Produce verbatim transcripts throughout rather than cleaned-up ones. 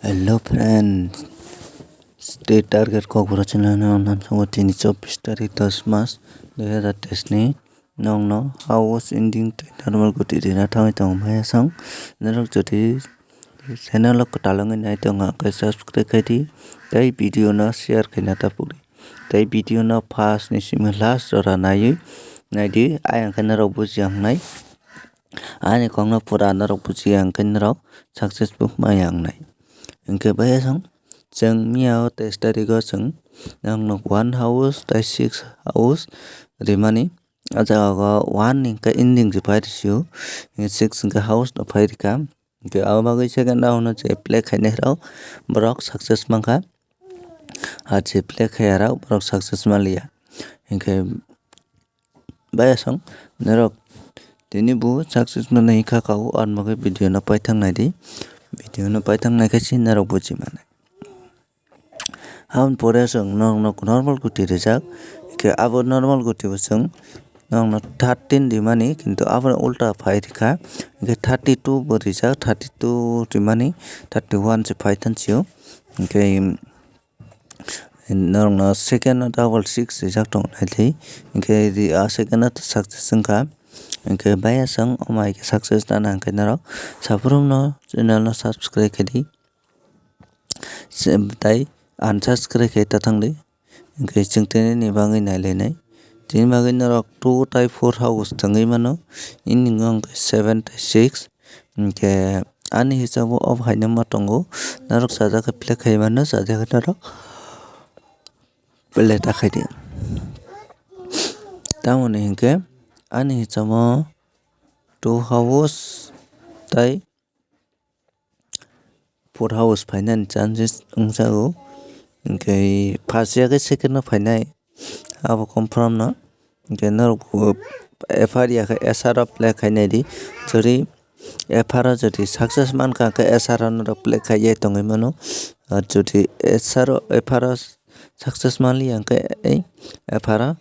Hello friends, state target kokborok channel no namsongo tini chobbish tarik dos mas dui hazar teis ni nokno house ending tei normal guti rina thangwi tongo maya song. Norok jodi channel o kwtal wngwi nai tongo hwnkhe subscribe khai di tei video no share khaina ta pukdi tei video no first ni simi last jora naiwi naidi, ayang khe norok bujiya wngnai. Ani kokno pura norok bujiya hwnkhe norok successful maya wngnai. Hwnkhe bai song chwng miya o teis tarikh o chwng nokno one house tei six house rimani. O jaga o one ni hwnkhe ending se phai rw sio, six hwnkhe house no phai rwkha. Hwnkhe abo bagwi second round o je play khainai rok borok success mankha, ar je play khaiya rok borok success manliya. Hwnkhe Bayasong norok tini bo success manwi kha kha o, ar bagwi video no paithak naidi, video no paithak naikhe se norok buji mano. Aboni pore chwng norok no normal guti rijak, hwnkhe abo normal guti bo chwng norok no thirteen rimani, kintu aboni ulta phai rikha, hwnkhe thirty two bo rijak, thirty two rimani thirty one se phai thansio, hwnkhe Norokno second o double six rijak tongo naidi, hwnkhe ri-, a second o success wngkha. Hwnkhe bayasong omo hai khe success nana hwnkhe norok saphurungno channel no subscribe khaidi, se-, tei unsubscribe khai ta thangdi. Hwnkhe chwng tini ni bagwi nailainai, tini bagwi norok two tei four house thangwi mano, ini wngkha seven tei six. Hwnkhe ani hisabo obo haino ma tongo, norok chajak khe play khai mano, chajak khe norok play ta khaidi. Tamoni hinkhe ani hisabo two house tei four house phainani chances wngjago, hinkhe first ya khe second o phainai abo confirm no. Hwnkhe norok bo F R ya khe S R o play khainai di. Jodi F R o jodi success mankha hwnkhe S R o norok play khaiya tongwi mano. Ar jodi S R o, F R o success manliya hwnkhe ei F R o,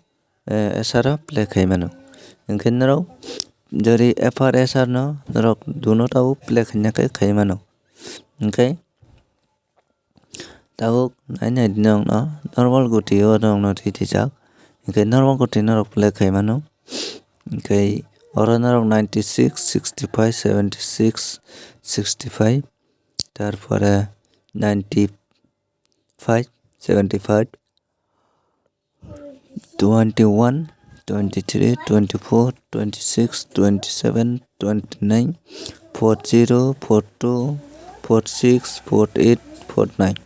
eh, S R o play khai mano. Hwnkhe norok jodi F R S R no norok duno tabuk play khaina khe khai mano. Hwnkhe Tabuk nai nai di norokno normal guti o norokno ri rijak. Hinkhe normal guti norok play khai mano. Hinkhe oro norok ninety six, sixty five, seventy six, sixty five, tarpore ninety five, seventy five, twenty one, twenty three, twenty four, twenty six, twenty seven, twenty nine, four zero, four two, four six, four eight, four nine.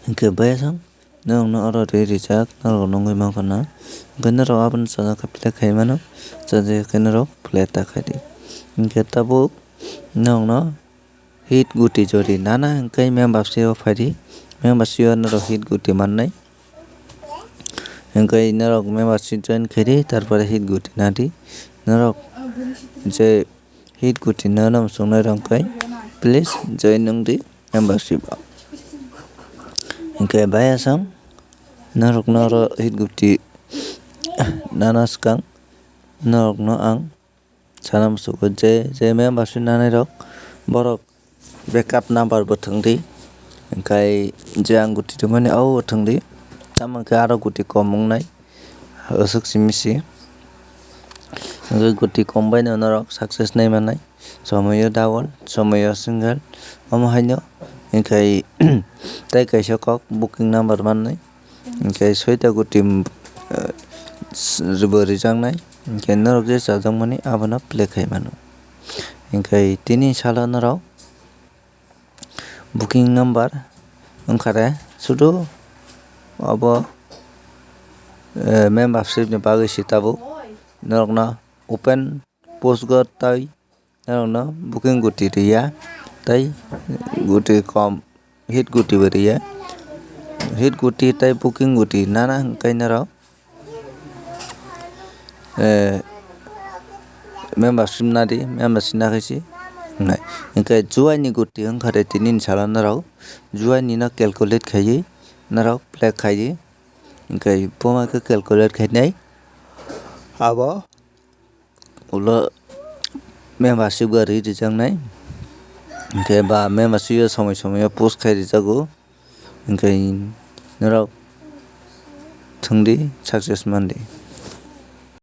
Hinkhe bayasang norokno oro ri rijak, norok nugwi mankha na. Hinkhe norok abono chajak khe play khai mano, chajak khe norok play ta khai di. Hinkhe tabuk norokno hit guti jodi nana hinkhe membership o phaidi, membership o norok hit guti mannai. Hinkhe norok membership join khaidi, tarpore hit guti nadi. Norok je hit guti nana muchungnai rok khe please join wngdi membership o. Hinkhe bayasang norokno oro hit guti nana swkang norokno ang sana muchungo je, je membership nanai rok borok backup number bo thwngdi, hinkhe je ang guti rwmani abo bo thwngdi, tamo khe aro guti kom wngnai, aswk simi se. Hinkhe guti kom baino norok success nai mannai, somoyo double, somoyo single, omo haino hinkhe tei kaisa kok booking number mannai. Hinkhe soita guti, eh, s-, bo rijaknai. Hinkhe norok je chajakmani abono play khai mano. Hinkhe tini salo norok booking number wngkhare sudu obo, eh, membership ni bagwi se tabuk norokno open post go tei norokno booking guti riya tei guti kom hit guti bo riya. Hit guti tei booking guti nana hinkhe norok, eh, membership nadi, membership nakhe se wngnai. Hinkhe juaini guti wngkhare tini ni salo norok juaini no calculate khaiwi norok play khaiwi hinkhe buma khe calculate khainai abo ulo membership gari rijaknai. Hwnkhe ba mema swi o somoi somoi o post khai rijago. Hwnkhe norok thwngdi, success mandi.